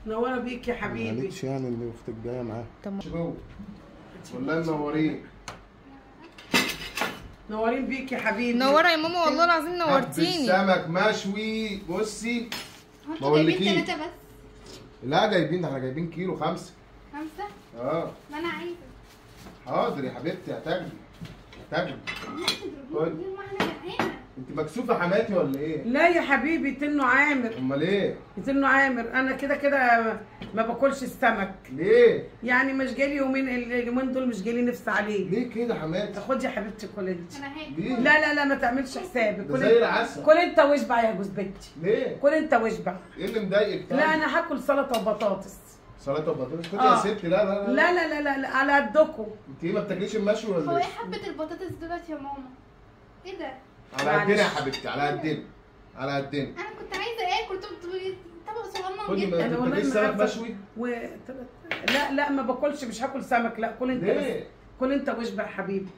منورة بيك يا حبيبي. معلش يعني ان اختك جاية معاها. جوه والله منورين. منورين بيك يا حبيبي. منورة يا ماما والله العظيم نورتيني. سمك مشوي بصي ما اقولكيش. جايبين 3 بس؟ لا جايبين، احنا جايبين كيلو 5. 5؟ اه ما انا عايزه. حاضر يا حبيبتي هتاكلي هتاكلي. ما احنا جعانة. انت مكسوفه حماتي ولا ايه؟ لا يا حبيبي تنو عامر. امال ايه؟ تنو عامر انا كده كده ما باكلش السمك. ليه؟ يعني مش جالي يومين، اليومين دول مش جالي نفس عليه. ليه كده حماتي؟ خدي يا حبيبتي كل انت. انا هاكل. لا لا لا ما تعملش حسابي. كل زي العسل. كل انت واشبع يا جوز بنتي. ليه؟ كل انت واشبع. ايه اللي مضايقك طيب؟ لا انا هاكل سلطة وبطاطس. سلطة وبطاطس؟ خدي يا ستي. لا لا لا لا لا لا لا على قدكم. انت ايه ما بتاكليش المشوي ولا ايه؟ هو ايه حبه البطاطس دولت يا ماما؟ ايه ده؟ على قدنا يا حبيبتي، على قدنا، على قدنا. انا كنت عايزه اكل طبق صغنن جدا. انا والله سمك مشوي لا لا ما باكلش، مش هاكل سمك. لا كل انت بس، كل انت واشبع حبيبي.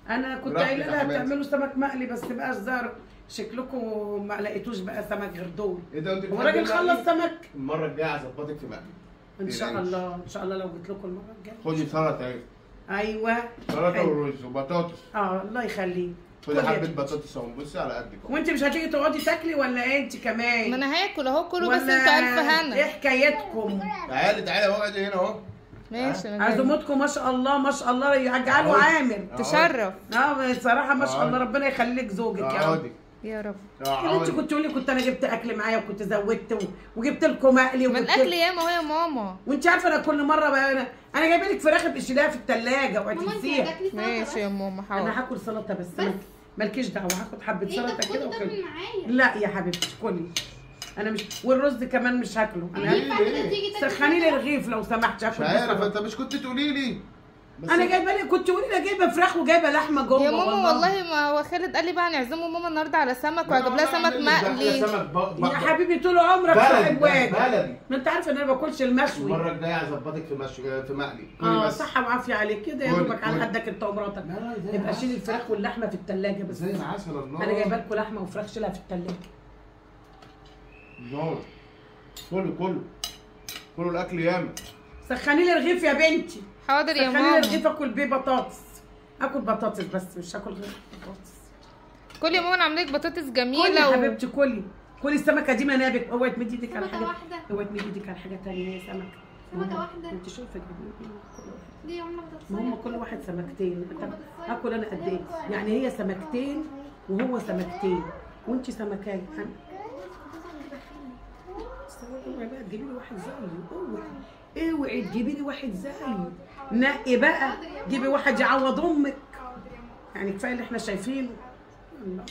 انا كنت قايله لها تعملوا سمك مقلي بس بقى الزهر شكلكم ما لقيتوش بقى سمك غير دول. ايه ده انت هو الراجل خلص سمك؟ المرة الجاية هظبطك في مقلي ان شاء الله. ان شاء الله لو جيت لكم المرة الجاية. خدي سلطة اهي. ايوه سلطة ورز وبطاطس. الله يخليك. خدي حبه بطاطس اهو بصي على قدك. وانت مش هتيجي تقعدي تاكلي ولا ايه انت كمان؟ ما انا هاكل اهو كله، بس انتوا الف هنا. ايه حكايتكم؟ تعالي تعالي اهو اقعدي هنا اهو. ماشي. عزومتكم ما شاء الله ما شاء الله يجعله عامر. تشرف. بصراحة ما شاء الله ربنا يخليك زوجك يا رب. يا رب. انت كنت تقولي كنت انا جبت اكل معايا وكنت زودت وجبت لكم مقلي. ما الاكل ياما اهو يا ماما. وانت عارفه انا كل مرة بقى انا جايبه لك فراخ بشيلها في الثلاجة وهتنسيها. ماشي يا ماما حاضر. انا هاكل سلطة بس مالكيش دعوه، هاخد حبه سلطة كده وكل. لا يا حبيبتي كلي. انا مش، والرز كمان مش هاكله انا. سخني لي الرغيف لو سمحتي. مش عارف انت مش كنت تقولي لي انا جايبه لك، كنت تقولي لي جايبه فراخ وجايبه لحمه جوه. يا ماما والله ما هو خالد قال لي بقى نعزمه ماما النهارده على سمك وهجيب لها سمك مقلي. يا حبيبي طول عمرك صاحب واجب. بلدي. ما انت عارفه ان انا ما باكلش المشوي. المرة الجاية هظبطك في مشوي في مقلي. صحة وعافيه عليك كده يا دوبك على قدك انت ومراتك. يبقى شيل الفراخ واللحمة في الثلاجة بس. زي العسل الله. انا جايبه لكم لحمه وفراخ شيلها في الثلاجة. كله كله كله الاكل ياما. سخني لي الرغيف يا بنتي. حاضر يا ماما. خليني الرغيف اكل بيه بطاطس. اكل بطاطس بس مش هاكل غير بطاطس. كلي يا ماما انا عامله لك بطاطس جميلة. كلي يا حبيبتي كلي. كلي السمكة دي منابك. اوعي تمدي ايدك على حاجة، واحدة. اوعي تمدي ايدك على حاجة ثانية. هي سمكة. سمكة واحدة. انت شايفه جايبين كل واحد. ليه يا ماما بطاطس؟ ما هم كل واحد سمكتين. طب اكل انا قد ايه؟ يعني هي سمكتين وهو سمكتين وانت سمكايه. اوعي بقى تجيبي لي واحد زيي. اوعي اوعي تجيبي لي واحد زيي. نقي بقى، جيبي واحد يعوض امك. يعني كفاية اللي احنا شايفينه. الله.